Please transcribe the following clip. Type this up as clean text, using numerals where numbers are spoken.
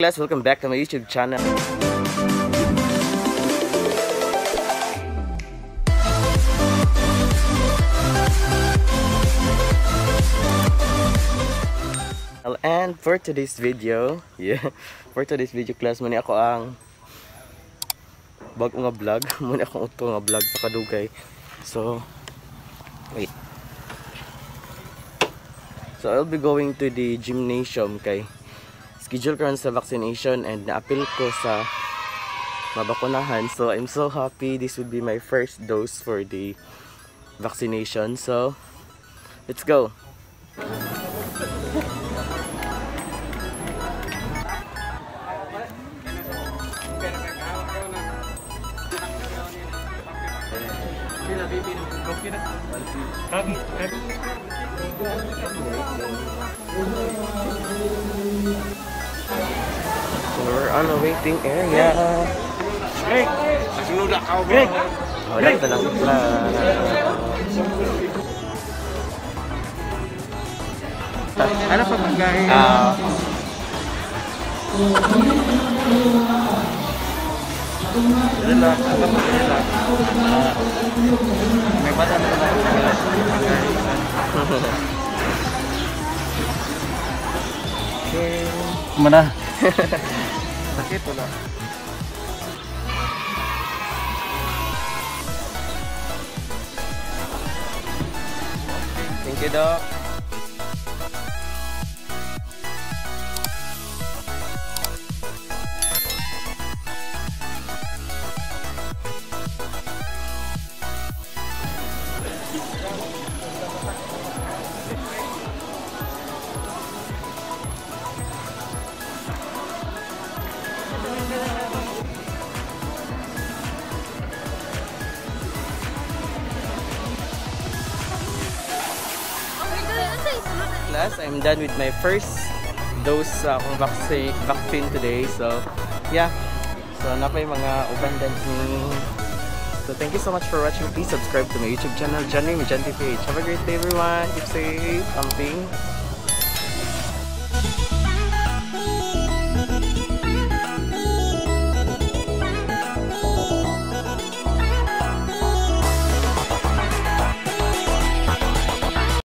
Class, welcome back to my YouTube channel. And for today's video, yeah, for today's video, class, muna ako ang bago nga vlog, muna akong uto nga vlog sa kadugay. So, wait. So, I'll be going to the gymnasium kay schedule karon sa vaccination and na-appeal ko sa mabakunahan. So, I'm so happy. This would be my first dose for the vaccination. So, let's go. So we're on a waiting area. Greg! Greg! Wala pa lang sila. Ano pa pagkain? Relax. Relax. May bata na naman ako. Okay. Mana? Sakit wala. Thank you, Doc. Class, I'm done with my first dose sa akong vaccine today. So, yeah. So, napay mga uban ni. So, thank you so much for watching. Please subscribe to my YouTube channel, Johnny Majanti PH. Have a great day, everyone. Keep safe. Amping.